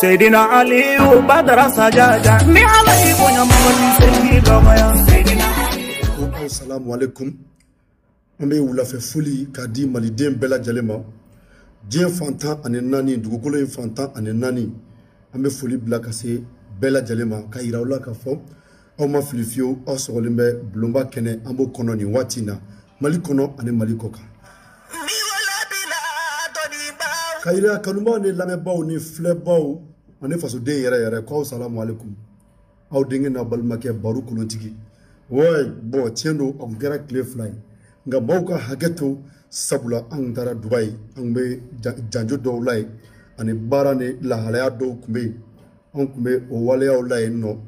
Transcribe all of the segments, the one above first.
Seydina Aliou Badara Sajaja ni Ala y'i bonya mɔgɔ tɛ se k'i dɔgɔya. Ko aw salamu alaikum. An bɛ wulafɛ foli k'a di maliden bɛɛ lajɛlen ma. Diɲɛ fan 14, dugukolo in fan 14, an bɛ foli bila ka se bɛɛ lajɛlen ma ka yira aw la k'a fɔ aw ma fili fiyewu, aw sɔgɔlen bɛ bulonba kɛnɛ, an b'o kɔnɔ nin waati in na, Mali kɔnɔ ani Mali kɔ kan. Ka yira kanubaw ni lamɛnbaw ni filɛbaw ani fasoden yɛrɛ yɛrɛ k'aw salamu alaikum. Aw denkɛ n'a balimakɛ Baru Kolontigi. Ouais, bon, tiɲɛ don, a kun kɛra tile 2 ye. Nka maaw ka hakɛ to, sabula an taara Dubayi, an bɛ janjo dɔw la yen, ani baara ni lahalaya dɔw tun bɛ yen, an tun bɛ o waleyaw la yen nɔ.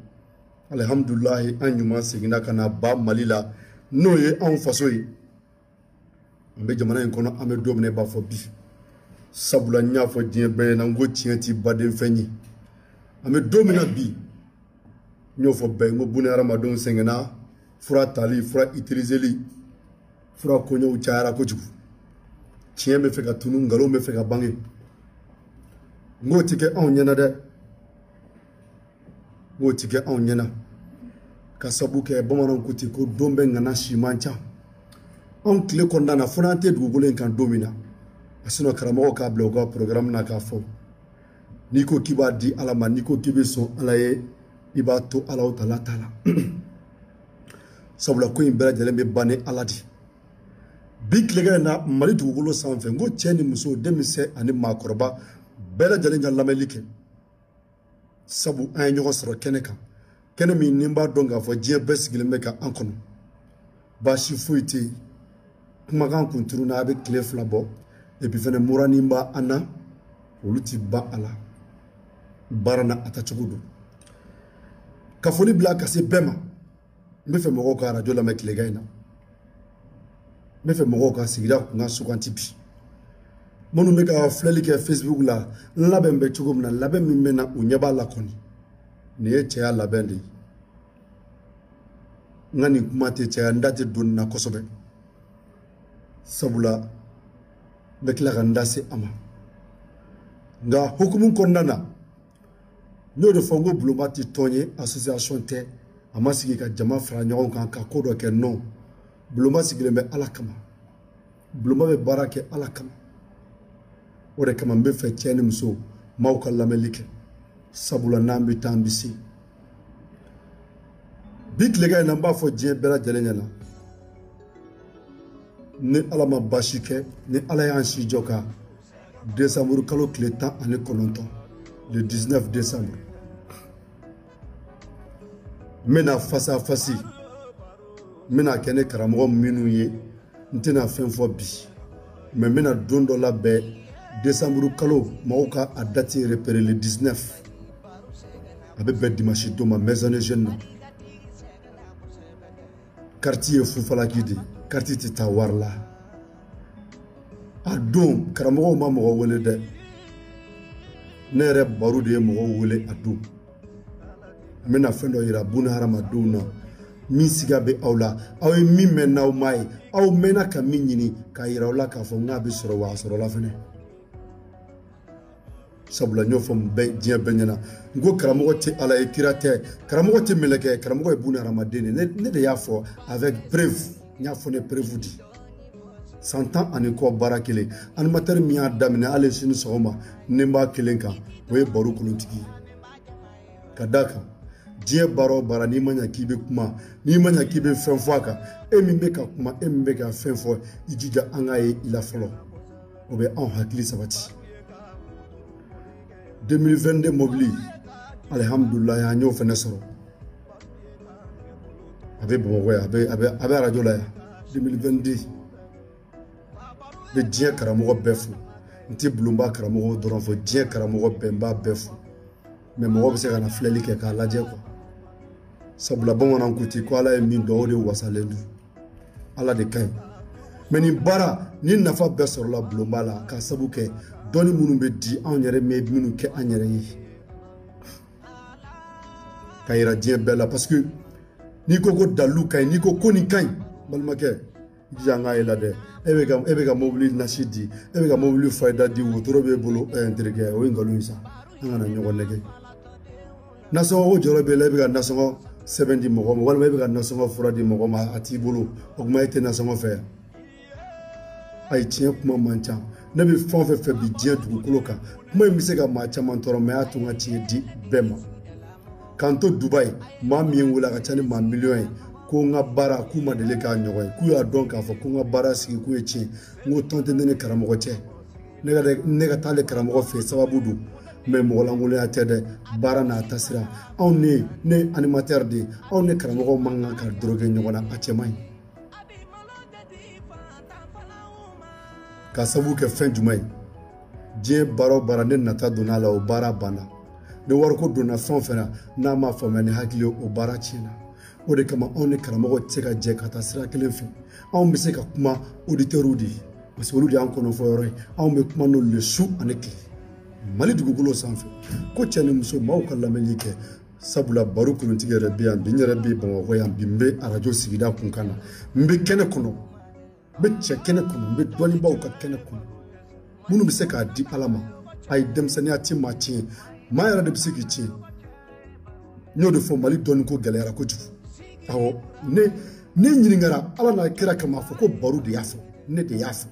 Alihamudulilayi, an ɲuman seginna ka na ba Mali la, n'o ye anw faso ye. An bɛ jamana in kɔnɔ, an bɛ don min na i b'a fɔ bi. Sabula n y'a fɔ diɲɛ bɛɛ ɲɛna, n ko tiɲɛ ti baden fɛn ye. An bɛ don min na bi, n y'o fɔ bɛɛ ye, n ko buna hadamadenw sɛgɛnna, fura tali, fura utiliseli, fura koɲɛw cayara kojugu. Tiɲɛ bɛ fɛ ka tunu, nkalon bɛ fɛ ka bange. N k'o ti kɛ anw ɲɛna dɛ. N k'o ti kɛ anw ɲɛna. Ka sabu kɛ bamananw ko ten ko don bɛɛ ŋana si man ca. Anw tile kɔnɔna na, fo n'an tɛ dugukolo in kan don min na. Sinon karamɔgɔw k'a bila u ka programme na k'a fɔ. N'i ko k'i b'a di Ala ma, n'i ko k'i bɛ sɔn Ala ye, i b'a to Ala tala ta la. Sabula ko in bɛɛ lajɛlen bɛ ban ni Ala de. Bi tilegan in na, Mali dugukolo sanfɛ, n ko cɛ ni muso, denmisɛn ani maakɔrɔba bɛɛ lajɛlen ka lamɛnli kɛ. Sabu an ye ɲɔgɔn sɔrɔ kɛnɛ kan. Kɛnɛ min ni n b'a dɔn k'a fɔ diɲɛ bɛɛ sigilen bɛ ka an kɔnɔ. Baasi foyi tɛ yen. Kumakan kun turunna, a bɛ tile 2 bɔ. Et puis fɛnɛ muranin b'a an na, olu ti ban a la. Baara na a tacogo don. Ka foli bila ka se bɛɛ ma. N bɛ fɛ mɔgɔw ka arajo lamɛn tilegan in na. N bɛ fɛ mɔgɔw ka sigida kun ka suganti bi. Minnu bɛ ka filɛli kɛ Facebook la, n labɛn bɛ cogo min na, labɛn min bɛ na, u ɲɛ b'a la kɔni. Nin ye cɛya labɛn de ye. N ka nin kuma tɛ caya, n da tɛ don nin na kosɛbɛ. Sabula n bɛ tila ka n da se a ma. Nka hukumu kɔnɔna na, n y'o de fɔ, n ko bulonba tɛ tɔn ye, association tɛ. A ma sigi ka jama fara ɲɔgɔn kan ka ko dɔ kɛ, non. Bulonba sigilen bɛ Ala kama. Bulonba bɛ baara kɛ Ala kama. O de kama n bɛ fɛ cɛ ni muso maaw ka lamɛnli kɛ. Sabula n'an bɛ taa, an bɛ se. Bi tilegan in na, n b'a fɔ diɲɛ bɛɛ lajɛlen ɲɛna. Ni Ala ma baasi kɛ, ni Ala y'an si jɔ ka décembre kalo tile 19, le 19 décembre, n bɛna face à face, n bɛna kɛ ne karamɔgɔ minnu ye, n tɛna fɛn fɔ bi, mais n bɛna don dɔ labɛn décembre kalo, mɔgɔw ka a date repérer le 19, a bɛ bɛn dimanche don ma, maison de jeune na. Carte ye fufalaki de ye, carte tɛ taa wari la. A don karamɔgɔw ma mɔgɔ wele dɛ, ne yɛrɛ Baru de ye mɔgɔw wele a don. N bɛna fɛn dɔ yira buna hadamadenw na min siga bɛ aw la, aw ye min mɛn n'aw m'a ye, aw mɛnna ka min ɲini k'a yira aw la k'a fɔ n k'a bɛ sɔrɔ, wa a sɔrɔla fɛnɛ. Sabula n y'o fɔ bɛɛ, diɲɛ bɛɛ ɲɛna, n ko karamɔgɔ tɛ Ala ye, kira tɛ, karamɔgɔ tɛ mɛlɛkɛ, karamɔgɔ ye buna hadamaden de ye. Ne de y'a fɔ avec preuve, n y'a fɔ ne preuve di. San 10 ani kɔ baara kelen, animateur min y'a daminɛ hali sini sɔgɔma ne b'a kelen kan, o ye Baru Kolontigi ye. Ka d'a kan, diɲɛ baara o baara, n'i ma ɲɛ k'i bɛ kuma, n'i ma ɲɛ k'i bɛ fɛn fɔ a kan, e min bɛ ka kuma, e min bɛ ka fɛn fɔ, i jija an k'a ye i la fɔlɔ, o bɛ anw hakili sabati. 2022 mobili, alihamudulilayi, an y'o fɛnɛ sɔrɔ. A bɛ Bamakɔ yan, a bɛ arajo la yan. 2022, n bɛ diɲɛ karamɔgɔ bɛɛ fo. N tɛ bulonba karamɔgɔw dɔrɔn fo, diɲɛ karamɔgɔ bɛɛ, n b'a bɛɛ fo. Mais mɔgɔ bɛ se ka na filɛli kɛ k'a lajɛ quoi. Sabula bamananw ko ten ko Ala ye min dɔn, o de wasalen don. Ala de ka ɲi. Mais nin baara, nin nafa bɛɛ sɔrɔla bulonba la, k'a sabu kɛ dɔnni minnu bɛ di anw yɛrɛ bɛ minnu kɛ an yɛrɛ ye. Ka yira diɲɛ bɛɛ la, parce que n'i ko ko dalilu ka ɲi, n'i ko ko nin ka ɲi, balimakɛ, jija an k'a ye la dɛ. E bɛ ka mobili nasi di, e bɛ ka mobili fayida di, wotoro b'e bolo, n terikɛ, o ye nkalon ye sa. An kana ɲɔgɔn nɛgɛ. Nasɔngɔ ko jɔyɔrɔ b'i la, e bɛ ka nasɔngɔ sɛbɛn di mɔgɔ ma, walima e bɛ ka nasɔngɔ fura di mɔgɔ ma, a t'i bolo, o tuma e tɛ nasɔngɔ fɛ yan. Ayi, tiɲɛ kuma man ca. Ne bɛ fɛn o fɛn fɛ bi diɲɛ dugukolo kan, kuma in bɛ se ka maa caman tɔɔrɔ, mɛ a y'a to n ka tiɲɛ di bɛɛ ma. K'an to Dubayi, maa min ye n wele, a ka ca ni maa miliyɔn ye, ko n ka baara k'u ma deli k'a ɲɔgɔn ye, k'u y'a dɔn k'a fɔ ko n ka baara sigi k'u ye tiɲɛ. N ko tɔn tɛ ne ni karamɔgɔ cɛ, ne ka taa ale karamɔgɔ fɛ sababu don, mɛ mɔgɔlankolonya tɛ dɛ, baara n'a tasira. Anw ne animateur de ye, anw ni karamɔgɔw man kan ka doroge ɲɔgɔn na, a cɛ man ɲi. Ka sababu kɛ fɛn jumɛn ye? Diɲɛ baara o baara, ne nata donna a la, o baara banna. Ni wariko donna fɛn o fɛn na, n'a ma faamuya ni hakili ye, o baara tiɲɛna. O de kama anw ni karamɔgɔw tɛ se ka jɛ ka taa sira kelen fɛ. Anw bɛ se ka kuma auditeurs de ye, parce que olu de y'an kɔnɔfɔ yɔrɔ ye. Anw bɛ kuma n'olu de su ani tile Mali dugukolo sanfɛ. Ko cɛ ni muso, maaw ka lamɛnni kɛ, sabula baro kuruntigi yɛrɛ bɛ yan bi, n yɛrɛ bɛ Bamakɔ yan bi, n bɛ arajo sigida kunkan na, n bɛ kɛnɛ kɔnɔ, n bɛ cɛ kɛnɛ kɔnɔ, n bɛ dɔnnibaaw ka kɛnɛ kɔnɔ, minnu bɛ se k'a di Ala ma. Ayi, denmisɛnninya tɛ maa tiɲɛ, maa yɛrɛ de bɛ se k'i tiɲɛ. N y'o de fɔ, Mali dɔnniko gɛlɛyara kojugu. Awɔ, ne ɲininkara Ala n'a kira kama, a fɔ ko baro de y'a fɔ, ne de y'a fɔ.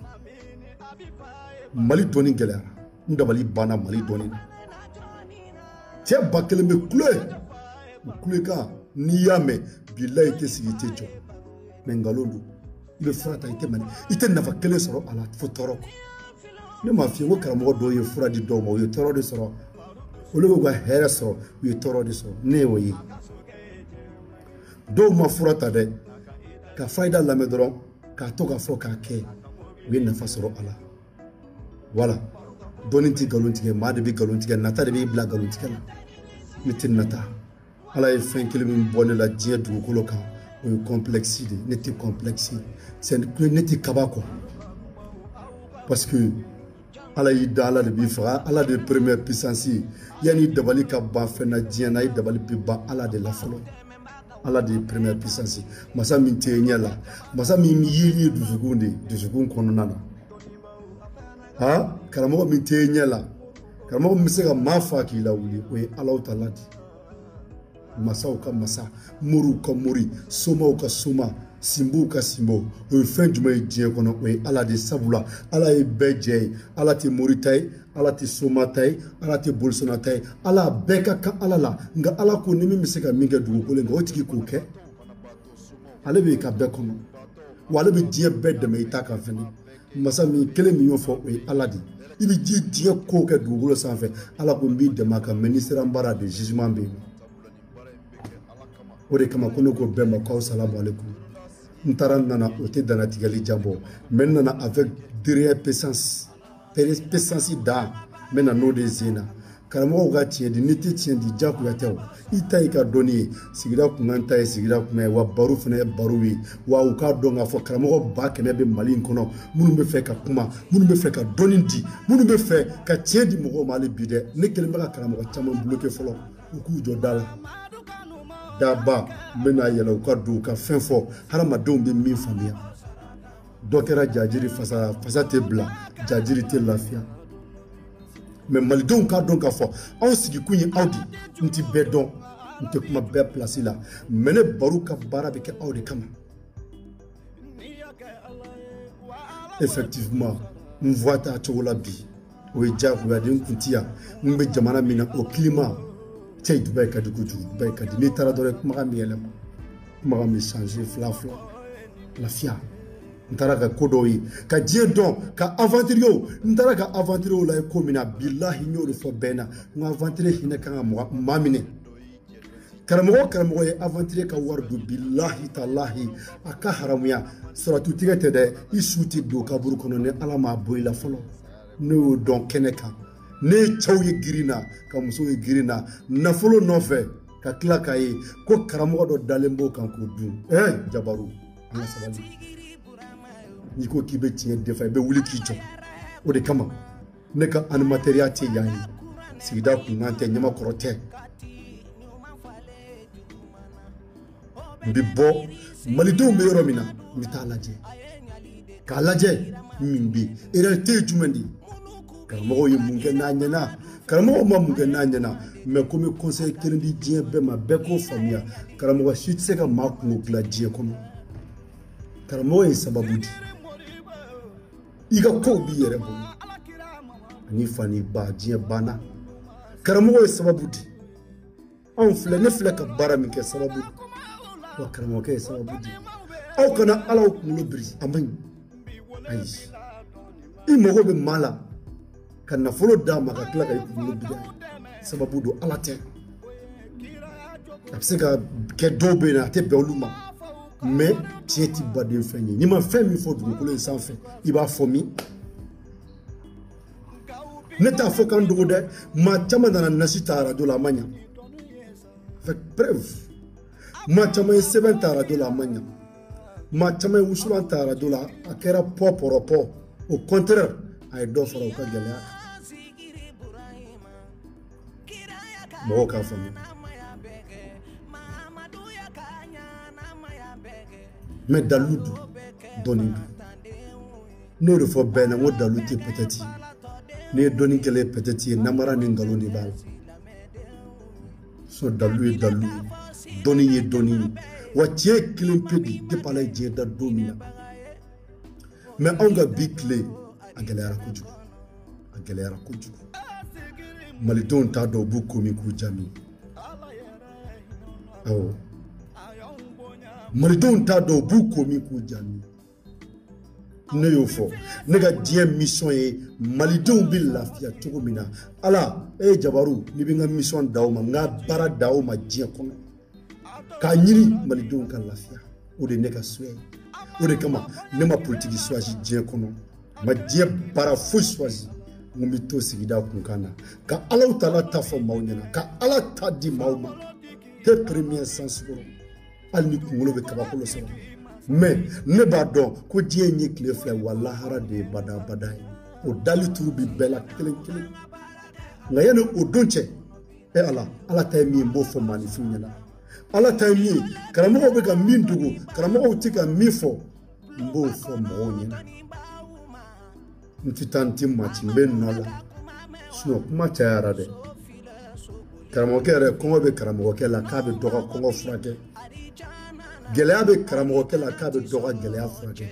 Mali dɔnni gɛlɛyara, n dabali banna Mali dɔnni na. Cɛ 1000 bɛ kule, u kulekan n'i y'a mɛn, bilayi i tɛ sigi, i tɛ jɔ. Mɛ nkalon don, i bɛ fura ta, i tɛ mɛnɛ, i tɛ nafa kelen sɔrɔ a la fo tɔɔrɔ kɔ. Ne m'a f'i ye ko karamɔgɔ dɔw ye fura di dɔw ma, u ye tɔɔrɔ de sɔrɔ, olu b'u ka hɛrɛ sɔrɔ, u ye tɔɔrɔ de sɔrɔ. Ne y'o ye. Dɔw ma fura ta dɛ, ka fayida lamɛn dɔrɔn, k'a to k'a fɔ k'a kɛ, u ye nafa sɔrɔ a la. Wala dɔnni tɛ nkalon tigɛ, maa de bɛ nkalon tigɛ, nata de b'i bila nkalon tigɛ la. Ne tɛ nata. Ala ye fɛn kelen min bɔ ne la diɲɛ dugukolo kan, o ye complexe de ye. Ne tɛ complexe ye, ne tɛ kaba kɔ, parce que Ala y'i da, Ala de b'i faga, Ala de ye première puissance ye. Yanni dabali ka ban fɛn na diɲɛ na, i dabali bɛ ban Ala de la fɔlɔ. Ala de ye première puissance ye. Masa min tɛ ɲɛ la, masa min yeli ye dusukun de ye, dusukun kɔnɔna na. Ha, karamɔgɔ min tɛ ɲɛ la, karamɔgɔ min bɛ se ka maa fa k'i lawuli, o ye Alahu Taala de ye. Masaw ka masa, moriw ka mori, somaw ka soma, sinbow ka sinbo, o ye fɛn jumɛn ye diɲɛ kɔnɔ? O ye Ala de ye. Sabula Ala ye bɛɛ jɛ ye. Ala tɛ mori ta ye, Ala tɛ soma ta ye, Ala tɛ bolisɔnna ta ye. Ala bɛɛ ka kan Ala la, nka Ala ko ni min bɛ se ka min kɛ dugukolo in kan, o tigi k'o kɛ. Ale bɛ ka bɛɛ kɔnɔ, wa ale bɛ diɲɛ bɛɛ dɛmɛ i ta kan fɛnɛ. Masa min kelen min y'o fɔ, o ye Ala de ye. I bɛ ji diɲɛ ko kɛ dugukolo sanfɛ, Ala ko n b'i dɛmɛ a kan, mɛ n'i sera n baara de, jugement bɛ yen. O de kama ko ne ko bɛɛ ma k'aw salamu aleykum. N taara n nana, o tɛ dannatigɛli jabɔ, mɛ n nana avec derrière puissance, puissance dan, n bɛ na n'o de sen na. Karamɔgɔw ka tiɲɛ di, n'i tɛ tiɲɛ di, diyagoya tɛ o. I ta y'i ka dɔnni ye, sigida kunkan ta ye sigida kunkan ye, wa baro fana ye baro ye. Wa u k'a dɔn k'a fɔ karamɔgɔ 100 000 bɛ Mali in kɔnɔ, minnu bɛ fɛ ka kuma, minnu bɛ fɛ ka dɔnni di, minnu bɛ fɛ ka tiɲɛ di mɔgɔw ma hali bi dɛ. Ne kelen bɛ ka karamɔgɔ caman bloqué fɔlɔ, u k'u jɔ da la. Daba, n bɛna yɛlɛ u ka don u ka fɛn fɔ, hadamadenw bɛ min faamuya. Dɔ kɛra jajiri fasa, fasa tɛ bila, jajiri tɛ lafiya. Mɛ malidenw k'a dɔn k'a fɔ anw sigikun ye aw de. N ti bɛɛ dɔn, n tɛ kuma bɛɛ pilasi la, mɛ ne baro ka baara bɛ kɛ aw de kama. Effectivement, n voix t'a cogo la bi, o ye diyagoya de ye. N kun ti yan, n bɛ jamana min na, o climat cɛ, Dubayi ka di kojugu, Dubayi ka di. N'i taara dɔrɔn, kumakan bɛ yɛlɛma, kumakan bɛ changer fila fila, lafiya. N taara ka ko dɔw ye, ka diɲɛ dɔn, ka aventurier, n taara ka aventurier la ye ko min na, bilahi n y'o de fɔ bɛɛ na, n ko aventurier hinɛ kan ka maa minɛ. Karamɔgɔ o karamɔgɔ ye aventurier ka wari dun, bilahi talahi, a ka haramuya. Sɔrɔtutigɛ tɛ dɛ, i su tɛ don kaburu kɔnɔ ni Ala m'a bɔ i la fɔlɔ. Ne y'o dɔn kɛnɛ kan. Ne ye cɛw ye girin na, ka musow ye girin na, nafolo nɔfɛ, ka tila k'a ye ko karamɔgɔ dɔ dalen b'o kan k'o dun. Jabaru, an ka sabali. N'i ko k'i bɛ tiɲɛ defa, i bɛ wuli k'i jɔ. O de kama ne ka animateriya tɛ yan ye, sigida kunkan tɛ, ɲamakɔrɔ tɛ. N bɛ bɔ malidenw bɛ yɔrɔ min na, n bɛ taa lajɛ, k'a lajɛ min bɛ yen, réalité ye jumɛn de ye, karamɔgɔw ye mun kɛ n'a ɲɛna, Karamɔgɔw ma mun kɛ n'a ɲɛna, mais ko n bɛ conseil kelen di diɲɛ bɛɛ ma, bɛɛ k'o faamuya. Karamɔgɔ si tɛ se ka maa kungo dilan diɲɛ kɔnɔ. Karamɔgɔ ye sababu di. I ka kow b'i yɛrɛ bolo. Ani fa ni ba, diɲɛ banna. Karamɔgɔ ye sababu di. Anw filɛ, ne filɛ ka baara min kɛ sababu di. Wa karamɔgɔkɛ ye sababu di. Aw kana Ala kunkolo biri, a man ɲi. Ayi. I mago bɛ maa la ka nafolo d'a ma ka tila ka i kunkolo biri a ye. Sababu don, Ala tɛ. A bɛ se ka kɛ dɔw bɛ yen, a tɛ bɛn olu ma. Mais tiɲɛ ti baden fɛn ye. N'i ma fɛn min fɔ dugukolo in sanfɛ, i b'a fɔ min? Ne t'a fɔ k'an dogo dɛ. Maa caman nana nasi ta arajo la, a ma ɲa. Avec preuve. Maa caman ye sɛbɛn ta arajo la, a ma ɲa. Maa caman ye wusulan ta arajo la, a kɛra pɔ pɔrɔ pɔ. Au contraire, a ye dɔ fara u ka gɛlɛya kan. Mɔgɔw k'a faamu. Mais dalu dun, dɔnni dun. N'o de fɔ bɛɛ na, n ko dalu tɛ peut-être. N'i ye dɔnni kɛlɛ ye peut-être ye, namara ni nkalon de b'a la. Sinon dalu ye dalu ye, dɔnni ye dɔnni ye. Wa tiɲɛ ye kelen pe de, depuis Ala ye diɲɛ da don min na. Mais anw ka bi tile, a gɛlɛyara kojugu. A gɛlɛyara kojugu. Malidenw t'a dɔn u b'u ko min k'u jaabi. Awɔ. Malidenw t'a dɔn u b'u ko min k'u jaabi. Ne y'o fɔ, ne ka diɲɛ mission ye malidenw bɛ lafiya cogo min na. Ala, e ye jabaru, n'i bɛ n ka mission d'aw ma, n ka baara d'aw ma diɲɛ kɔnɔ. K'a ɲini malidenw ka lafiya. O de ye ne ka souhait ye. O de kama ne ma politique choisi diɲɛ kɔnɔ. N ma diɲɛ baara foyi choisi. N bɛ to sigida kunkan na. Ka Alahu Taala ta fɔ maaw ɲɛna. Ka Ala ta di maaw ma. Te premier sens kɔrɔ. Hali ni kunkolo bɛ kabakolo sɔrɔ. Mais ne b'a dɔn ko diɲɛ ye tile fila ye, wa lahara de ye badabada ye. O dali turu bi bɛɛ la kelen kelen. Nka yanni o don cɛ, e Ala, Ala ta ye min ye, n b'o fɔ maaninfinw ɲɛna. Ala ta ye min ye, karamɔgɔw bɛ ka min dogo, karamɔgɔw tɛ ka min fɔ, n b'o fɔ mɔgɔw ɲɛna. N tɛ taa, n tɛ maa ci, n bɛ nɔ la. Sinon kuma cayara dɛ. Karamɔgɔkɛ yɛrɛ, kɔngɔ bɛ karamɔgɔkɛ la k'a bɛ dɔ ka kɔngɔ furakɛ. Gɛlɛya bɛ karamɔgɔkɛ la k'a bɛ dɔ ka gɛlɛya furakɛ.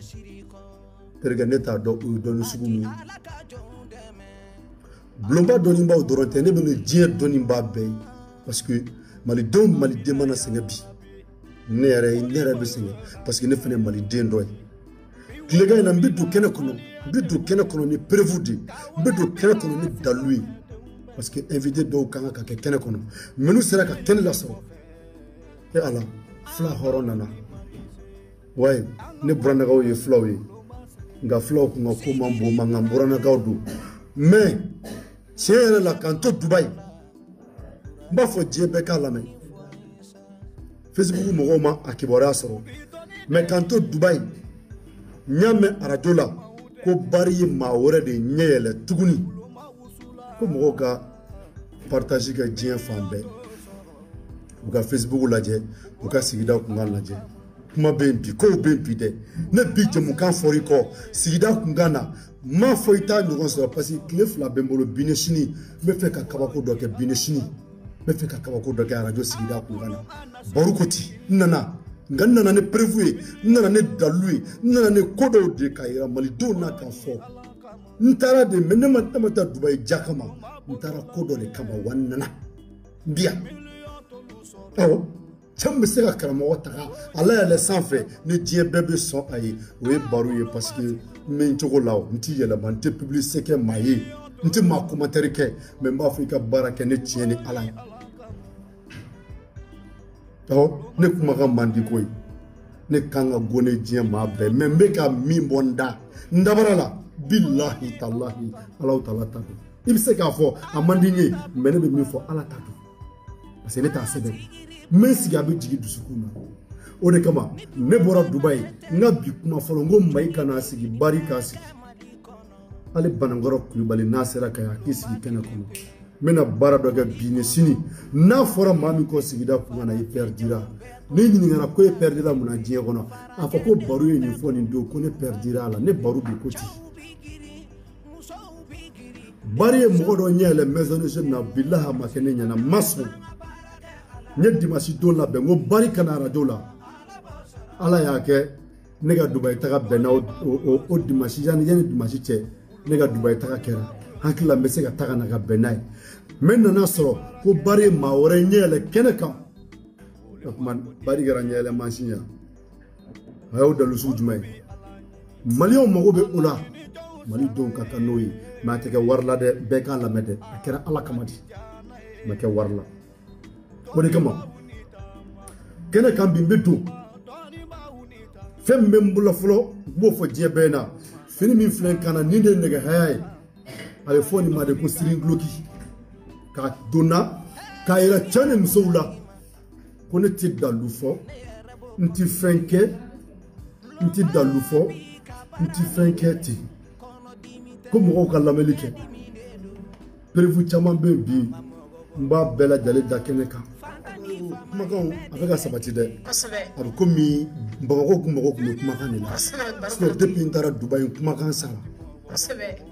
Terikɛ, ne t'a dɔn o ye dɔnni sugu min ye. Bulonba dɔnnibaaw dɔrɔn tɛ, ne bɛ nin diɲɛ dɔnnibaa bɛɛ ye. Parce que malidenw, maliden mana sɛgɛn bi, ne yɛrɛ bɛ sɛgɛn parce que ne fana ye maliden dɔ ye. Tilegan in na, n bɛ don kɛnɛ kɔnɔ, n bɛ don kɛnɛ kɔnɔ ni preuve de ye, n bɛ don kɛnɛ kɔnɔ ni dalu ye. Parce que invité dɔw kan ka kɛ kɛnɛ kɔnɔ, minnu sera ka kɛnɛ lasɔrɔ. E Ala, fila hɔrɔn nana. Wayi, ne buranakaw ye filaw ye. Nka filaw kun ka ko man bon, man kan buranakaw don. Mais tiɲɛ yɛrɛ la, k'an to Dubayi, n b'a fɔ diɲɛ bɛɛ k'a lamɛn. Facebook mɔgɔw ma a kibaruya sɔrɔ. Mais k'an to Dubayi, n y'a mɛn arajo la ko Bari ye maa wɛrɛ de ɲɛ yɛlɛ tuguni. Ko mɔgɔw ka partage kɛ diɲɛ fan bɛɛ. U ka Facebook lajɛ, u ka sigida kunkan lajɛ. Kuma bɛ yen bi, kow bɛ yen bi dɛ. Ne bi jɛmukan fɔr'i kɔ sigida kunkan na, n m'a fɔ i t'a ɲɔgɔn sɔrɔ parce que tile fila bɛ n bolo, bi ni sini. N bɛ fɛ ka kabako dɔ kɛ bi ni sini. N bɛ fɛ ka kabako dɔ kɛ arajo sigida kunkan na. Baro ko ten, n nana. Nka n nana ni preuve ye, n nana ni dalu ye, n nana ni ko dɔw de k'a yira malidenw na k'a fɔ. N taara de, mais ne ma taa Dubayi ja kama, n taara ko dɔ de kama wa n nana. N bi yan. Awɔ, cɛ min bɛ se ka karamɔgɔ taga a layɛlɛ sanfɛ ni diɲɛ bɛɛ bɛ sɔn a ye, o ye baro ye parce que n bɛ n cogo la o, n ti yɛlɛma, n tɛ publicité kɛ maa ye, n tɛ maa commentaire kɛ, mais n b'a fɔ i ka baara kɛ ne tiɲɛ ni Ala ye. Awɔ, ne kumakan man di koyi. Ne kan ka go ne diɲɛ maa bɛɛ, mais n bɛ ka min bɔ n da, n dabara la, bilahi talahi, Alahu Taala ta don. I bɛ se k'a fɔ a man di n ye, mais ne bɛ min fɔ Ala ta don. Parce que ne t'a sɛbɛn. N bɛ n sigi a bɛ jigin dusukun na. O de kama ne bɔra Dubayi, n ka bi kuma fɔlɔ, n ko Mayi ka n'a sigi, Bari k'a sigi. Hali Banankɔrɔ Kulubali n'a sera ka yan, a k'i sigi kɛnɛ kɔnɔ. N bɛna baara dɔ kɛ bi ni sini. N'a fɔra maa min kɔ sigida kunkan na, i pɛridira. N'i ɲininkara ko e pɛridira mun na diɲɛ kɔnɔ, a fɔ ko baro ye nin fɔ nin don, ko ne pɛridira a la. Ne baro bi ko ten. Bari ye mɔgɔ dɔ ɲɛ yɛlɛ maison de jeunes na bilahi a ma kɛ ne ɲɛna n ma sɔn n ye dimanche don labɛn n ko Bari ka na arajo la ala y'a kɛ ne ka Dubayi taga bɛnna o dimanche yanni dimanche cɛ ne ka Dubayi taga kɛra hakili la n bɛ se ka taga na ka bɛn n'a ye mɛ n nana sɔrɔ ko Bari ye maa wɛrɛ ɲɛ yɛlɛ kɛnɛ kan o tuma Bari kɛra ɲɛ yɛlɛ mansin ye a y'o dalu sugu jumɛn ye maliyɛnw mago bɛ o la mali denw ka kan n'o ye mɛ a tɛ kɛ wari la dɛ bɛɛ k'a lamɛn dɛ a kɛra ala kama de a ma kɛ wari la o de kama kɛnɛ kan bi n bɛ don fɛn min bɛ n bolo fɔlɔ n b'o fɔ diɲɛ bɛɛ ɲɛna fini min filɛ n kan na nin de ye nɛgɛ haya ye a bɛ fɔ nin ma de ko siri duloki k'a donna k'a yira cɛ ni musow la ko ne tɛ dalu fɔ n tɛ fɛn kɛ n tɛ dalu fɔ n tɛ fɛn kɛ ten ko mɔgɔw ka lamɛnni kɛ preuve caman bɛ yen bi n b'a bɛɛ lajɛlen da kɛnɛ kan kumakanw a bɛ ka sabati dɛ a bɛ komi Bamakɔ kun mago tun bɛ kumakan de la sinon depuis n taara Dubayi kumakan sara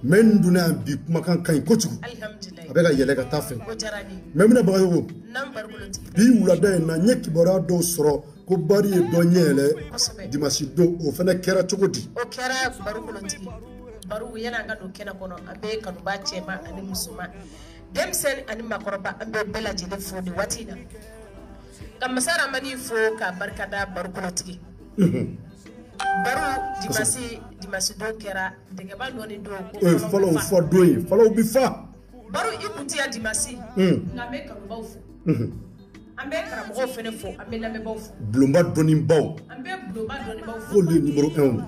mɛ n donna yan bi kumakan ka ɲi kojugu a bɛ ka yɛlɛ ka taa fɛ mɛ n bɛna Bagayogo bi wulada in na n ye kibaruya dɔw sɔrɔ ko Bari ye dɔ ɲɛ yɛlɛ dimanche don o fana kɛra cogo di. O kɛra Barukolotigi Baru yanni an ka don kɛnɛ kɔnɔ an bɛ kanuba cɛman ani musoman denmisɛnnin ani maakɔrɔba an bɛ bɛɛ lajɛlen fo nin waati in na ka Masa Ramani fo ka barika da Barukolotigi. Baru dimanche don kɛra dɛgɛba nɔɔni don. O ye fɔlɔw fɔ don ye fɔlɔw bi fa. Baru i kun ti yan dimanche. Nka an bɛ kanubaw fo. An bɛ karamɔgɔw fana fo an bɛ lamɛnbaaw fo. Bulonba dɔnnibaw. An bɛ bulonba dɔnnibaw fo. K'olu ye numéro 1.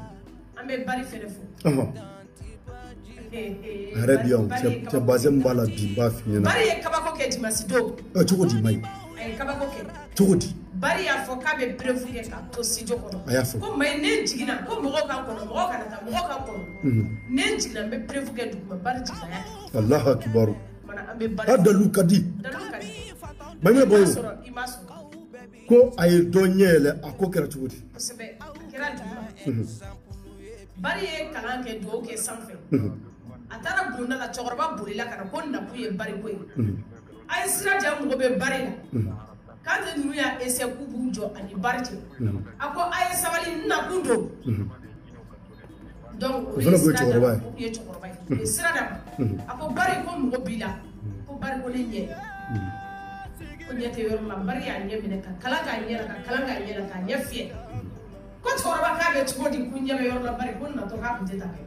An bɛ Bari fana fo. A yɛrɛ bi yan cɛ bazɛn min b'a la bi n b'a f'i ɲɛna. Bari ye kabako kɛ dimanche don. Cogo di Mayi? A ye kabako kɛ. Cogo di? Bari y'a fɔ k'a bɛ preuve kɛ k'a to studio kɔnɔ. A y'a fɔ. Ko Mayi ne jiginna ko mɔgɔw ka kɔnɔ mɔgɔw kana taa mɔgɔw ka kɔnɔ. Ne jiginna n bɛ preuve kɛ duguma Bari jiginna y'a kɛ. Alahu akibaru. An bɛ Bari. A dalu ka di. Dalu ka di. Mayi bɔ i m'a sɔrɔ. Ko a ye dɔ ɲɛ yɛlɛ a ko kɛra cogo di? Kosɛbɛ a kɛra duguma. Bari ye kalan kɛ dugawu kɛ sanfɛ. A taara bulonda la cɛkɔrɔba bolila ka na ko nakun ye Bari ko ye. A ye sira diya mɔgɔ bɛ Bari la. K'ale ninnu y'a essayer k'u b'u jɔ ani Bari cɛ. A ko a ye sabali n nakun don. Donc o ye sira d'a ma o ye cɛkɔrɔba ye. O ye sira d'a ma. A ko Bari ko mɔgɔ b'i la. Ko Bari ko ne ɲɛ. Ko ɲɛ tɛ yɔrɔ la Bari y'a ɲɛ minɛ ka kalan k'a ɲɛ la ka kalan k'a ɲɛ la k'a ɲɛ fiyɛ. Ko cɛkɔrɔba k'a bɛ cogo di ko ɲɛ bɛ yɔrɔ la Bari ko natɔ k'a kun tɛ ta kɛ.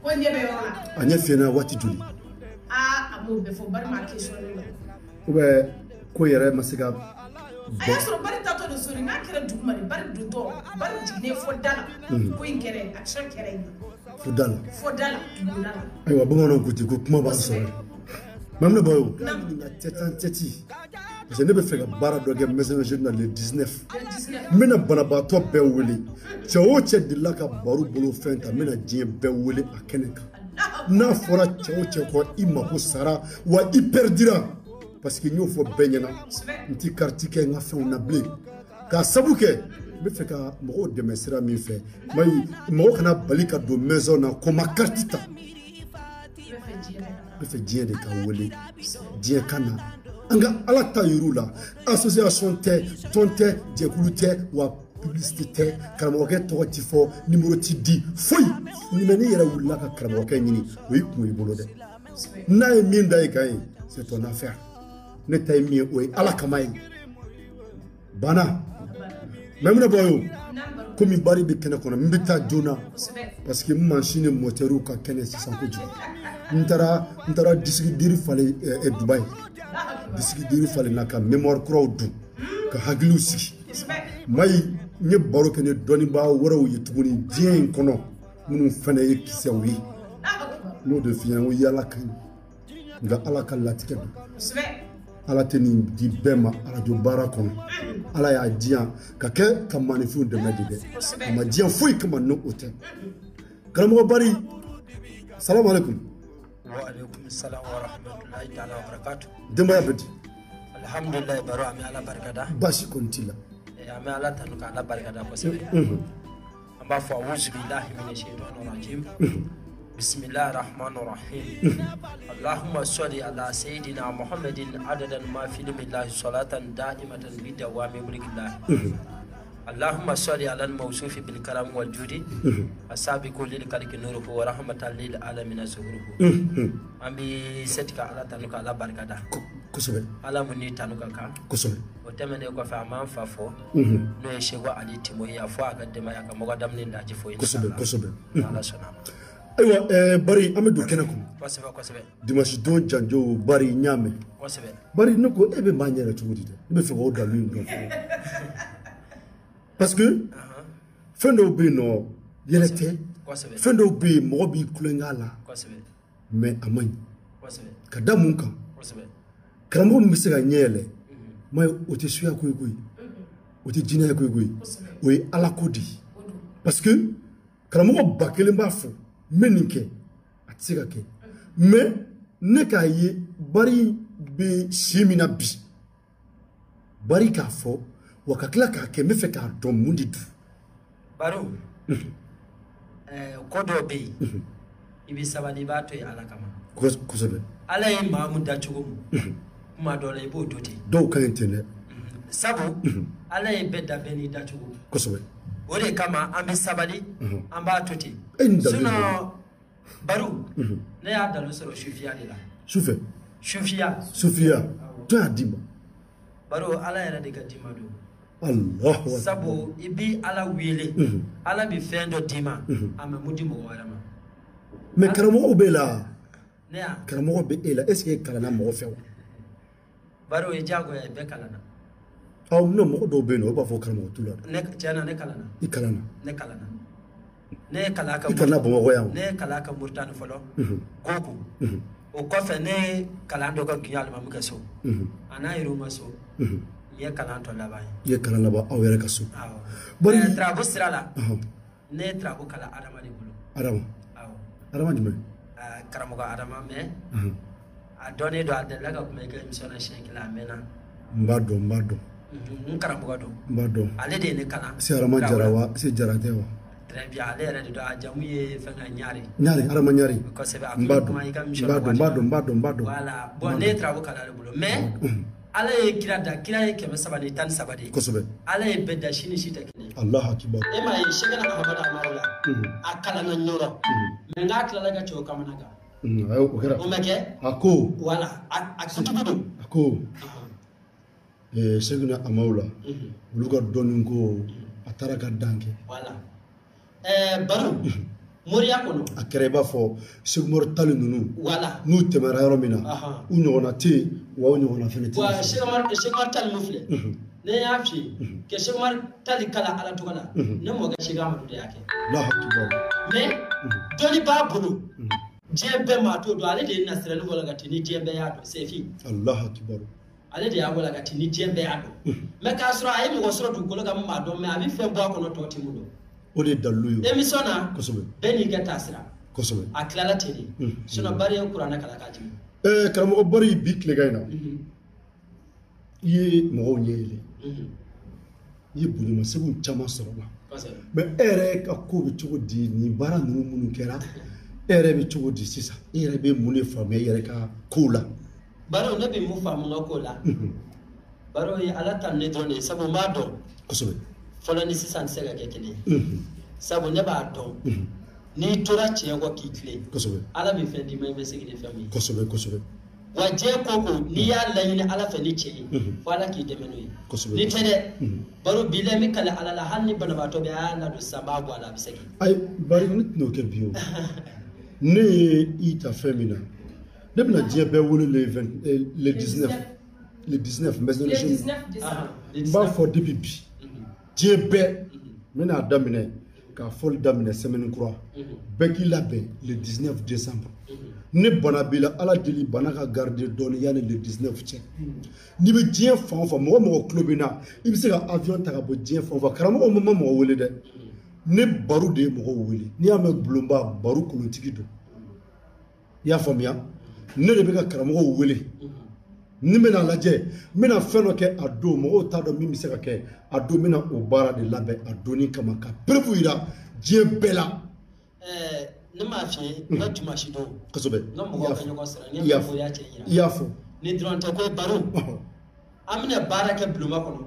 Ko ɲɛ bɛ yɔrɔ la. A ɲɛ fiyɛna waati joli? Aa a m'o bɛɛ fɔ Bari m'a question ne la. Ou bien ko yɛrɛ ma se ka. A y'a sɔrɔ Bari tatɔ don so de n'a kɛra duguma de Bari dontɔ Bari jiginnen fo da la. Ko in kɛra action kɛra yen. Fo da la. Fo da la bulonda la. Ayiwa bamananw ko ten ko kuma b'an sɔrɔ. Maimuna Bayo. Cɛti parce que ne bɛ fɛ ka baara dɔ kɛ maison de jeunes na le 19. N bɛna banabaatɔ bɛɛ wele cɛ o cɛ delila ka Baru bolo fɛn ta n bɛna diɲɛ bɛɛ wele a kɛnɛ kan n'a fɔra cɛ o cɛ kɔ i mako sara wa i perdira parce que n y'o fɔ bɛɛ ɲɛna n ti carte kɛ n ka fɛnw na bilen k'a sabu kɛ n bɛ fɛ ka mɔgɔw dɛmɛ sira min fɛ mayi mɔgɔ kana bali ka don maison na ko ma carte ta. N bɛ fɛ diɲɛ de ka wele diɲɛ ka na an ka ala ta yir'u la association tɛ tɔn tɛ jɛkulu tɛ wa publicité tɛ karamɔgɔkɛ tɔgɔ ti fɔ numéro ti di foyi mɛ n'i yɛrɛ wulila ka karamɔgɔkɛ ɲini o y'i kun i bolo dɛ n'a ye min da i kan ye c'est ton affaire ne ta ye min ye o ye ala kama ye banna Maimuna Bayo komi Bari bɛ kɛnɛ kɔnɔ n bɛ taa joona parce que n mansin ni moteur ka kɛnɛ sisan kojugu n taara disque dur falen Dubayi disque dur falen na ka mémoire kuraw dun ka hakiliw sigi Mayi n ye baro kɛ ni dɔnnibaa wɛrɛw ye tuguni diɲɛ in kɔnɔ minnu fana ye kisɛw ye n'o de f'i ɲɛna ko yala ka ɲi nka ala ka latigɛ don ala tɛ nin di bɛɛ ma arajo baara kɔnɔ ala y'a di yan ka kɛ ka maninfinw dɛmɛ de dɛ a ma diɲɛ foyi kama n'o tɛ karamɔgɔ Bari salamu aleykum. Wa aleykum salam wa rahmatulahi taala wa barakatu. Denbaya bɛ di. Alhamdulilayi Baro an bɛ ala barikada. Baasi kɔni t'i la. An bɛ ala tanu ka ala barikada kosɛbɛ. An b'a fɔ awuzu bilahi mina shaytani rajim. Bismillahir Rahmanir Rahim. Allahumma salli ala sayyidina Muhammadin adadan ma fi ilmillahi salatan da'imatan bi dawami mulkillah. Allahumma salli ala al-mawsufi bil karam wal judi asabiqu lil khalqi nuruhu wa rahmatan lil alamin zuhuruhu. An bi setika ala tanu ka ala barikada. Kosɛbɛ. Ala mun ni tanu ka kan. Kosɛbɛ. O tɛmɛnen kɔfɛ a m'an fa fɔ. N'o ye Seko Ali Timo ye, a fɔ a ka denbaya ka mɔgɔ daminɛ daji fo. Kosɛbɛ kosɛbɛ. Ala sɔnna a ma. Ayiwa Bari, an bɛ don kɛnɛ kɔnɔ. Kosɛbɛ kosɛbɛ. Dimanche don janjo Bari n y'a mɛn. Kosɛbɛ. Bari ne ko e bɛ maa ɲɛ yɛrɛ cogo di dɛ? Ne bɛ fɛ k'o dalu in dɔn fɔlɔ. Parce que fɛn dɔw bɛ yen nɔ yɛlɛ tɛ. Kosɛbɛ. Fɛn dɔw bɛ yen mɔgɔ b'i kulonkɛ a la. Kosɛbɛ. Mais a man ɲi. Kosɛbɛ. Ka da mun kan? Kosɛbɛ. Karamɔgɔ min bɛ se ka ɲɛ yɛlɛ, ma o tɛ suya ko ye koyi, o tɛ jinɛ ko ye koyi, o ye ala ko de ye. Parce que karamɔgɔ 1000 b'a fɔ n bɛ nin kɛ, a tɛ se ka kɛ. Mais ne k'a ye Bari bɛ si min na bi, Bari k'a fɔ wa ka tila k'a kɛ, n bɛ fɛ k'a dɔn mun de don. Baro, ko dɔw bɛ yen, i bɛ sabali, i b'a to yen ala kama. Kosɛbɛ. Ala ye maa mun da cogo min, kuma dɔ la i b'o to ten. Dɔw ka ɲi ten dɛ. Sabu ala ye bɛɛ da bɛɛ n'i dacogo. Kosɛbɛ. O de kama an bɛ sabali, an b'a to ten. E ni dalu. Sinon Baro, ne y'a dalu sɔrɔ sufiya de la. Sufɛ. Sufiya. Sufiya. Jɔn y'a d'i ma? Baro, ala yɛrɛ de ka d'i ma don. Alahu akbar. Sabu i bi ala wele, ala bɛ fɛn dɔ d'i ma, a ma mun di mɔgɔ wɛrɛ ma. Mais karamɔgɔw b'e la. Ne y'a. Karamɔgɔ bɛ e la, est ce que e kalanna mɔgɔ fɛ wa? Baro, o ye diyagoya ye, bɛɛ kalanna. Awɔ, non, mɔgɔ dɔw bɛ yen nɔ, olu b'a fɔ karamɔgɔ t'u la dɛ. Ne tiɲɛ na, ne kalanna. I kalanna. Ne kalanna. Ne ye kalan kɛ. I kalanna Bamakɔ yan wa? Ne ye kalan kɛ Moritani fɔlɔ. Goku. O kɔfɛ ne ye kalan dɔ kɛ Guinée alimami ka so. A n'a yɛrɛw ma so. N ye kalan tɔ laban ye. I ye kalan laban aw yɛrɛ ka so. Awɔ. Bari Tarabu sira la. Ne ye tarabu kalan Adama de bolo. Adama. Awɔ. Adama jumɛn? Karamɔgɔ Adama, mais a dɔnnen don, a delila ka kuma i ka émission na siɲɛ kelen, a mɛnna. N b'a dɔn, n b'a dɔn. N karamɔgɔ don. N b'a dɔn. Ale de ye ne kalan. Se Adama Jara wa? Se Jara tɛ wa? Très bien, ale yɛrɛ de don, a jamu ye fɛn ka Ɲare. Ɲare, Adama Ɲare. Kosɛbɛ, a N b'a kun bɛ dɔn. kuma i ka N émission b'a na dɔn, n b'a waati dɔn, n b'a dɔn, n b'a dɔn. Voilà, bon ne ye tarabu kalan ale bolo, mais ala ye kira da, kira ye 313 de ye. Kosɛbɛ. Ala ye bɛɛ da, si ni si tɛ kelen ye. Alahu akibar. E m'a ye Sɛkɛna Ahamadu Amadu la, a kalanna Ɲɔrɔ, mais n'a tilala ka cɛw kamana gan. Ayi, o kɛra. O ma kɛ? A ko. Voilà, a kutubu don. A ko. Sɛkɛna Amadu la, olu ka dɔnni ko a taara ka dan kɛ. Voilà. Baro, moriya kɔnɔ. A kɛra i b'a fɔ Seku Umaru Tali ninnu. Voilà. N'u tɛmɛra yɔrɔ min na, u ɲɔgɔnna tɛ yen, wa u ɲɔgɔnna fɛnɛ tɛ yen. Wa Seku Umaru Tali min filɛ, ne y'a f'i ye, ka Seku Umaru Tali kalan ala tɔgɔ la, ne mɔkɛ Seku Amadu de y'a kɛ. Alahu akibar. Mais dɔnni b'a bolo, diɲɛ bɛɛ maa t'o dɔn, ale de ye nasirali walagati ni diɲɛ bɛɛ y'a dɔn, Sefi. Alahu akibar. Ale de y'a walagati ni diɲɛ bɛɛ y'a dɔn. Mais k'a sɔrɔ a ye mɔgɔ sɔrɔ dugukolo kan min b'a dɔn, mais a bɛ fɛn bɔ a kɔnɔ tɔ tɛ mun dɔn. O de ye dalilu ye. Émission na, Kosɛbɛ. bɛɛ n'i ka taasira. Kosɛbɛ. A tilala ten de. Sinon Bari ye kuranɛ kalan k'a jigin. Karamɔgɔ Bari, bi tilegan in na, i ye mɔgɔw ɲɛ yɛlɛ. I ye bonyamasegin caman sɔrɔ la. Kosɛbɛ. Mais e yɛrɛ ka ko bɛ cogo di nin baara ninnu minnu kɛra, e yɛrɛ bɛ cogo di sisan? E yɛrɛ bɛ mun de faamuya i yɛrɛ ka kow la? Baro, ne bɛ mun faamu n ka ko la? Baro ye ala ta ne dɔrɔn de ye, sabu n b'a dɔn. Kosɛbɛ. Fɔlɔ ni sisan tɛ se ka kɛ kelen ye. Sabu ne b'a dɔn. N'i tora tiɲɛ kɔ k'i tilen. Kosɛbɛ. Ala bɛ fɛn d'i ma, i bɛ segin ni fɛn min ye. Kosɛbɛ kosɛbɛ. Wa diɲɛ ko ko n'i y'a laɲini ala fɛ ni tiɲɛ ye, fo ala k'i dɛmɛ n'o ye. Kosɛbɛ. Ni tɛ dɛ, Baro bi la n bɛ kali ala la, hali ni banabaatɔ bɛ a y'a ladon sisan n b'a bɔ a la, a bɛ segin. Ayi Bari, ne tɛn'o kɛ bi o. Ne ye i ta fɛn min na, ne bɛna diɲɛ bɛɛ wele le 20 le 19 le 19 maison de jeunes. N b'a fɔ depuis bi, diɲɛ bɛɛ, n bɛna daminɛ k'a fɔli daminɛ semaine kura, bɛɛ k'i labɛn le 19 décembre. Ne bana b'i la, ala deli bana ka garder dɔɔni yanni le 19 cɛ. N'i bɛ diɲɛ fan o fan, mɔgɔ mɔgɔ tulo bɛ n na, i bɛ se ka avion ta ka bɔ diɲɛ fan o fan. Karamɔgɔ ma mɔgɔ wele dɛ, ne Baro de ye mɔgɔw wele. N'i y'a mɛn bulonba, Baro kolontigi don. I y'a faamuya? Ne de bɛ ka karamɔgɔw wele. Ni bɛna lajɛ, n bɛna fɛn dɔ kɛ a don, mɔgɔw t'a dɔn min bɛ se ka kɛ a don, n bɛna o baara de labɛn a donni kama ka preuve yira diɲɛ bɛɛ la. Ne m'a f'i ye n ka dimanche don. Kosɛbɛ. N ka mɔgɔw ka ɲɔgɔn sɔrɔ n ye mɔgɔya cɛ yira. I y'a fɔ. Ni dɔrɔn tɛ ko baro. An bɛna baara kɛ bulonba kɔnɔ.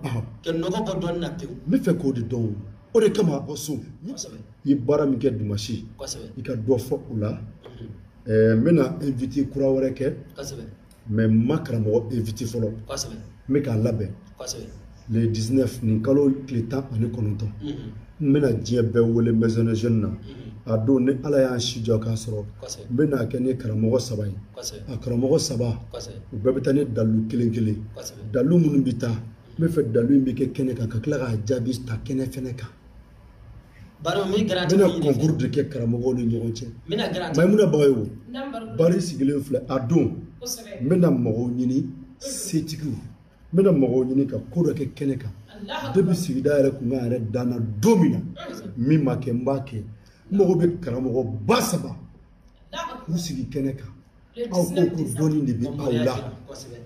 Ka nɔgɔ bɔ dɔɔnin na pewu. N bɛ fɛ k'o de dɔn o de kama bɔ so. Kosɛbɛ. I ye baara min kɛ dimanche. Kosɛbɛ. I ka dɔ fɔ o la. N bɛna invité kura wɛrɛ kɛ. Kosɛbɛ. Mais n ma karamɔgɔ invité fɔlɔ. Kosɛbɛ. N bɛ k'a labɛn. Kosɛbɛ. Le 19 nin kalo tile 19. N bɛna diɲɛ bɛɛ wele maison de jeunes na. A don ni Ala y'an si jɔ k'a sɔrɔ. Kosɛbɛ. N bɛna kɛ ni karamɔgɔ 3 ye. Kosɛbɛ. A karamɔgɔ 3. Kosɛbɛ. U bɛɛ bɛ taa ni dalu kelen kelen. Kosɛbɛ. Dalu minnu bɛ taa n bɛ fɛ dalu in bɛ kɛ kɛnɛ kan ka tila k'a jaabi ta kɛnɛ fɛnɛ kan. Baro n bɛ garanti N bɛna concours de kɛ karamɔgɔw ni ɲɔgɔn cɛ. N bɛna garanti. Mayimuna Bagayogo. Naamu. Bari sigilen filɛ a don. Kosɛbɛ. N bɛna mɔgɔw ɲini setigiw. N bɛna mɔgɔw ɲini ka ko dɔ kɛ kɛnɛ kan. Depuis sigida yɛrɛ kun kan yɛrɛ danna don min na min ma kɛ n b'a kɛ. N mago bɛ karamɔgɔ ba 3 k'u sigi kɛnɛ kan. Aw ko ko dɔnni de bɛ aw la.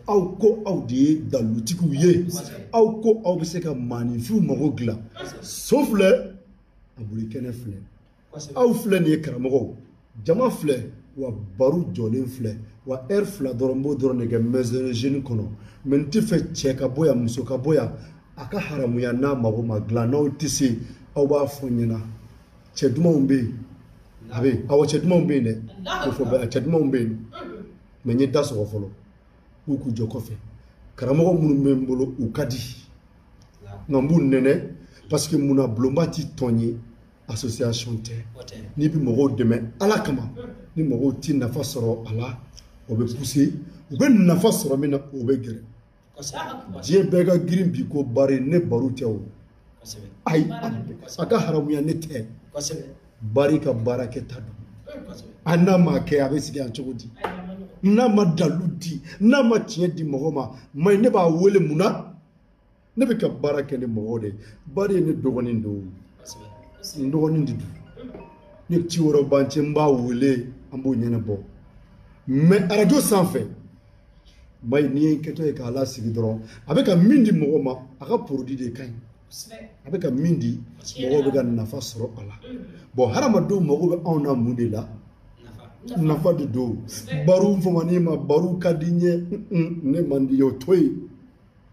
Aw ko aw de ye dalutigiw ye. Aw ko aw bɛ se ka maaninfinw mago dilan. So filɛ a boli kɛnɛ filɛ. Aw filɛ nin ye karamɔgɔw. Jama filɛ wa baro jɔlen filɛ wa heure 2 dɔrɔn n b'o dɔrɔn de kɛ maison de jeunes kɔnɔ. Mais n tɛ fɛ cɛ ka bɔ yan muso ka bɔ yan a ka haramuya n'a mago ma dilan n'aw tɛ se aw b'a fɔ n ɲɛna. Cɛ dumanw bɛ yen a bɛ yen awɔ cɛ dumanw bɛ yen dɛ o fɔ bɛɛ cɛ dumanw bɛ yen mais n ye da sɔgɔ fɔlɔ k'u k'u jɔ kɔfɛ karamɔgɔ minnu bɛ n bolo u ka di nka n b'u nɛnɛ parce que munna bulonba ti tɔn ye association tɛ n'i bɛ mɔgɔw dɛmɛ Ala kama ni mɔgɔw ti nafa sɔrɔ a la o bɛ pousser u bɛ nafa sɔrɔ min na o bɛ gɛrɛ diɲɛ bɛɛ ka girin bi ko bari ne baro tɛ o ayi a ka haramuya ne tɛ. Bari ka baara kɛta don a n'a ma kɛ a bɛ sigi yan cogo di n'a ma dalu di n'a ma tiɲɛ di mɔgɔ ma mais ne b'a wele mun na ne bɛ ka baara kɛ ni mɔgɔw de ye bari ye ne dɔgɔnin don n dɔgɔnin de don ni ci wɛrɛ b'an cɛ n b'a wele an b'o ɲɛnabɔ mais arajo sanfɛ mayi n'i ye n kɛtɔ ye k'a lasigi dɔrɔn a bɛ ka min di mɔgɔ ma a ka produit de ka ɲi. A bɛ ka min di mɔgɔw bɛ ka nafa sɔrɔ a la bon hadamadenw mago bɛ anw na mun de la nafa de don baro fɔmani ma baro ka di n ye ne man di ye o to yen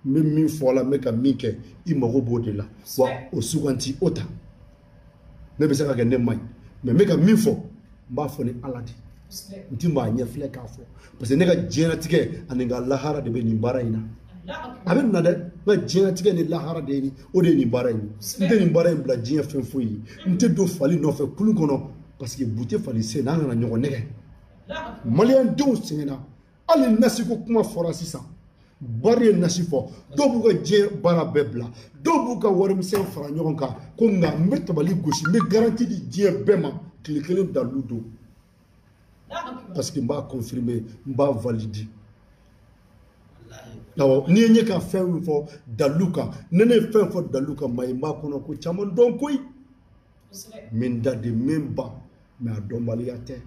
n bɛ min fɔ a la n bɛ ka min kɛ i mago b'o de la wa o suganti o ta ne bɛ se ka kɛ ne man ɲi mais n bɛ ka min fɔ n b'a fɔ ni Ala de n ti maa ɲɛ filɛ k'a fɔ parce que ne ka diɲɛlatigɛ ani n ka lahara de bɛ nin baara in na. A bɛ na dɛ n ka diɲɛlatigɛ ni lahara de ye nin o de ye nin baara in ye n tɛ nin baara in bila diɲɛ fɛn foyi ye n tɛ don fali nɔfɛ kulu kɔnɔ parce que bu tɛ fali sen n'an kana ɲɔgɔn nɛgɛ maliyɛn denw sɛgɛnna hali nasiko kuma fɔra sisan bari ye nasi fɔ dɔw b'u ka diɲɛ baara bɛɛ bila dɔw b'u ka warimisɛn fara ɲɔgɔn kan ko nka n bɛ tabali gosi n bɛ garanti di diɲɛ bɛɛ ma tile kelen dalu don parce que n b'a confirmer n b'a valider. Awɔ n'i ye ɲɛ ka fɛn min fɔ dalu kan ne ne ye fɛn fɔ dalu kan maa ye n b'a kɔnɔ ko caman dɔn koyi n bɛ n da de n bɛ n ban mais a dɔnbaliya tɛ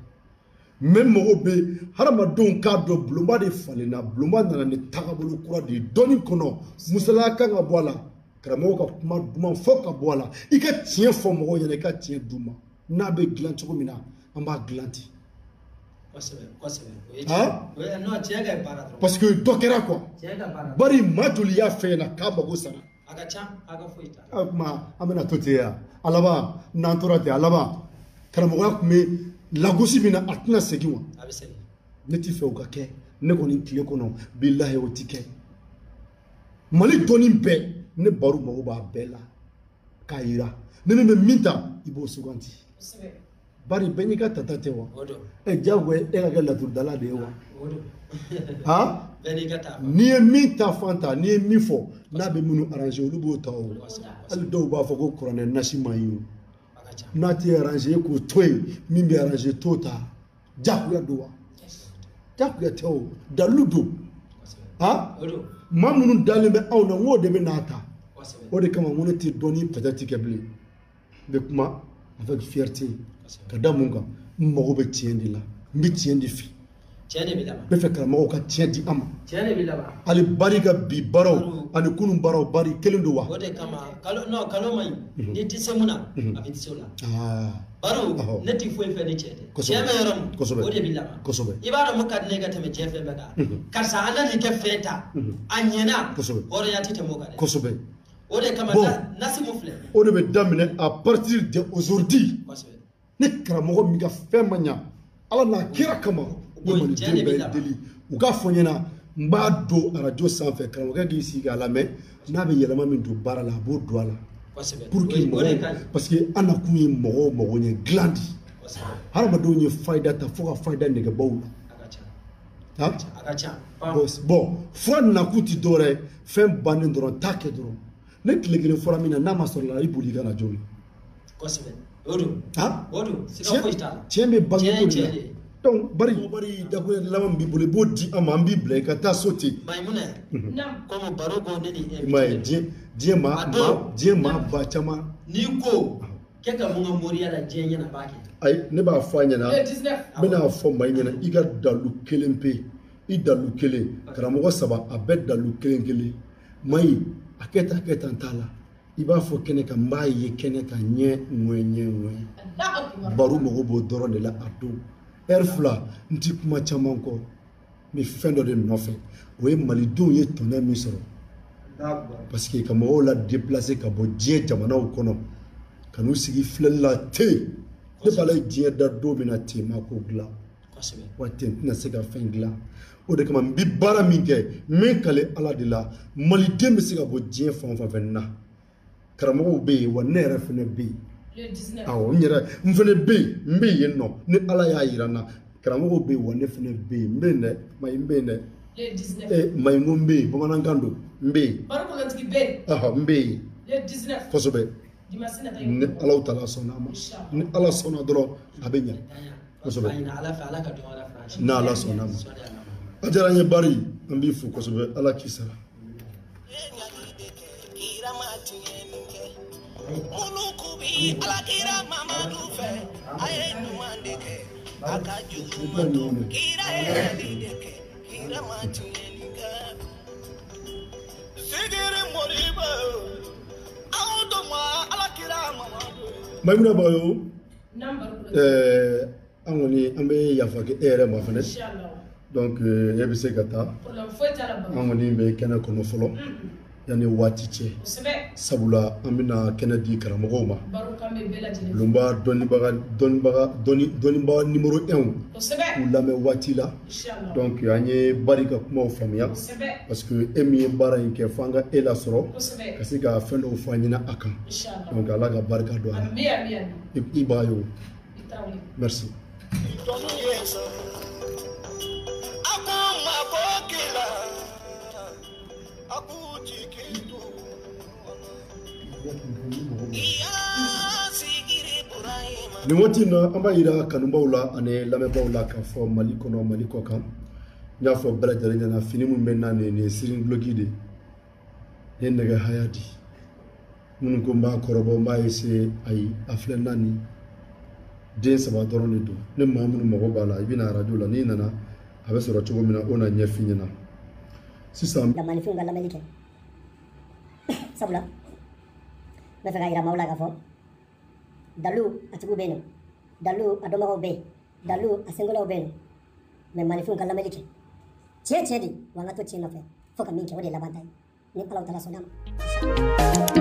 n bɛ mago bɛ hadamadenw k'a dɔn bulonba de falenna bulonba nana ni tagabolo kura de ye dɔnni kɔnɔ musalaya kan ka bɔ a la karamɔgɔ ka kuma duman fɔ ka bɔ a la i ka tiɲɛ fɔ mɔgɔw ɲɛna i ka tiɲɛ d'u ma n'a bɛ dilan cogo min na an b'a dilan ten. Parce que dɔ kɛra quoi bari maa joli y'a fɛ ɲɛna k'a mago sara o tuma an bɛna to ten yan a laban n'an tora ten a laban karamɔgɔya tun bɛ lagosi min na a tɛna segin wa ne ti fɛ o ka kɛ ne kɔni tile kɔnɔ bilahi o ti kɛ Mali dɔnni bɛɛ ne baro mago b'a bɛɛ la k'a yira ni min bɛ min ta i b'o suganti. Bari bɛɛ n'i ka tata tɛ wa ɛ diyagoya e ka kɛ laturudala de ye wa han n'i ye min ta fan ta n'i ye min fɔ n'a bɛ minnu arranger olu b'o ta o hali dɔw b'a fɔ ko kuranɛ nasi man ɲi o n'a tɛ arranger e k'o to yen min bɛ arranger t'o ta diyagoya don wa diyagoya tɛ o dalu don han maa minnu dalen bɛ anw na n k'o de bɛ n'a ta o de kama n ko ne tɛ dɔnni peut-être kɛ bilen n bɛ kuma avec fierté ka da mun kan n mago bɛ tiɲɛ de la n bɛ tiɲɛ de fɛ Tiɲɛ de bɛ laban. N bɛ fɛ karamɔgɔw ka tiɲɛ di an ma. Tiɲɛ de bɛ laban. Hali bari ka bi baaraw ani kunun baaraw bari kelen don wa? O de kama kalo non kalo man ɲi. N'i tɛ se mun na a bɛ se o la. Baro ne tɛ foyi fɛ ni cɛ tɛ. Tiɲɛ bɛ yɔrɔ min o de bɛ laban. Kosɛbɛ. I b'a dɔn mun ka di ne ye ka tɛmɛ diɲɛ fɛn bɛɛ kan. Karisa an na nin kɛ fɛn ta. A ɲɛna. Kosɛbɛ. Hɔrɔnya tɛ tɛmɛ o kan dɛ. Kosɛbɛ. O de kama nasi mun filɛ. O de bɛ daminɛ à partir de aujourd'hui. Kosɛbɛ. Ne karamɔgɔ min ka fɛn ma ɲa Ala n'a kira kama. Ne maliden bɛɛ deli u k'a fɔ n ɲɛna n b'a don arajo sanfɛ karamɔgɔkɛ k'i sigi k'a lamɛn n'a bɛ yɛlɛma min don baara la a b'o don a la. Pour que mɔgɔw parce que an nakun ye mɔgɔw mago ɲɛ dilan di. Hadamadenw ye fayida ta fo ka fayida nɛgɛbaw la. A ka ca. Bon fura nakun ti dɔwɛrɛ ye fɛn bannen dɔrɔn t'a kɛ dɔrɔn ne tile kelen fɔra min na n'a ma sɔrɔ la i boli i ka na joona. Kosɛbɛ o don. O don siga foyi t'a la. Tiɲɛ bɛ bange ko de la. Donc bari dakuruɲɛ laban min b'i bolo i b'o di an ma an b'i bila i ka taa so ten. Mayimuna komi baro ko ne ni i m'a ye diɲɛ maa ba caman. N'i ko k'e ka mun ka moriya la diɲɛ ɲɛna b'a kɛ. Ayi ne b'a fɔ a ɲɛna n bɛna fɔ Mayi ɲɛna i ka dalu kelen pe i dalu kelen karamɔgɔ saba a bɛɛ dalu kelen kelen Mayi a kɛ tan a kɛ tan t'a la i b'a fɔ kɛnɛ kan n b'a ye kɛnɛ kan ɲɛ ŋɔɛ ɲɛ ŋɔɛ baro mago b'o dɔrɔn de la a don. Heure fila n ti kuma caman kɔ n bɛ fɛn dɔ de nɔfɛ o ye malidenw ye tɔnɔ min sɔrɔ parce que ka mɔgɔw la déplacer ka bɔ diɲɛ jamanaw kɔnɔ ka n'u sigi filɛli la ten ne b'a la diɲɛ da don min na ten ma ko dilan wa ten tɛna se ka fɛn dilan o de kama n bɛ baara min kɛ n bɛ kale Ala de la maliden bɛ se ka bɔ diɲɛ fan o fan fɛ na karamɔgɔw bɛ yen wa ne yɛrɛ fɛnɛ bɛ yen. Awɔ n yɛrɛ n fɛnɛ bɛ yen n bɛ yen nɔ ni Ala y'a yira n na karamɔgɔw bɛ yen wa ne fɛnɛ bɛ yen n bɛ yen dɛ Mayi n bɛ yen dɛ Mayi n ko n bɛ yen bamanankan don n bɛ yen. Barokolontigi bɛ yen. Ɔhɔ n bɛ yen. Kosɛbɛ. Ni Alahu taala sɔnna a ma ni Ala sɔnna dɔrɔn a bɛ ɲɛ kosɛbɛ. Ni Ala sɔnna a ma. A diyara n ye Bari an b'i fo kosɛbɛ Ala k'i sara. Mayimuna Bagayogo an kɔni an bɛ yafa kɛ e yɛrɛ ma fɛnɛ donc e bɛ se ka taa an kɔni bɛ kɛnɛ kɔnɔ fɔlɔ yanni waati cɛ sabula an bɛna kɛnɛ di karamɔgɔw ma bulonba dɔnnibaga numéro 1 k'u lamɛn waati la donc an ye Bari ka kumaw faamuya parce que e min ye baara in kɛ fo an ka e lasɔrɔ ka se ka fɛn dɔw fɔ an ɲɛna a kan donc Ala ka barika don a la i Bagayogo merci. Nin waati in na an b'a yira kanubaw la ani lamɛnbaaw la k'a fɔ Mali kɔnɔ Mali kɔ kan n y'a fɔ bɛɛ lajɛlen ɲɛna fini min bɛ na nin ye siri duloki de ye nɛgɛ haya di minnu ko n b'a kɔrɔbɔ n b'a essayer ayi a filɛ naani den saba dɔrɔn de don ni maa minnu mago b'a la i bɛ na arajo la n'i nana a bɛ sɔrɔ cogo min na o na ɲɛf'i ɲɛna sisan. Maninfinw ka lamɛnni kɛ sabula n bɛ fɛ ka yira maaw la k'a fɔ dalu a tigiw bɛ yen nɔ dalu a dɔnbagaw bɛ yen dalu a senkolaw bɛ yen nɔ mɛ maninfinw ka lamɛnni kɛ tiɲɛ tiɲɛ de wa an ka to tiɲɛ nɔfɛ fo ka min kɛ o de ye laban ta ye ni Ala taala sɔnna a ma.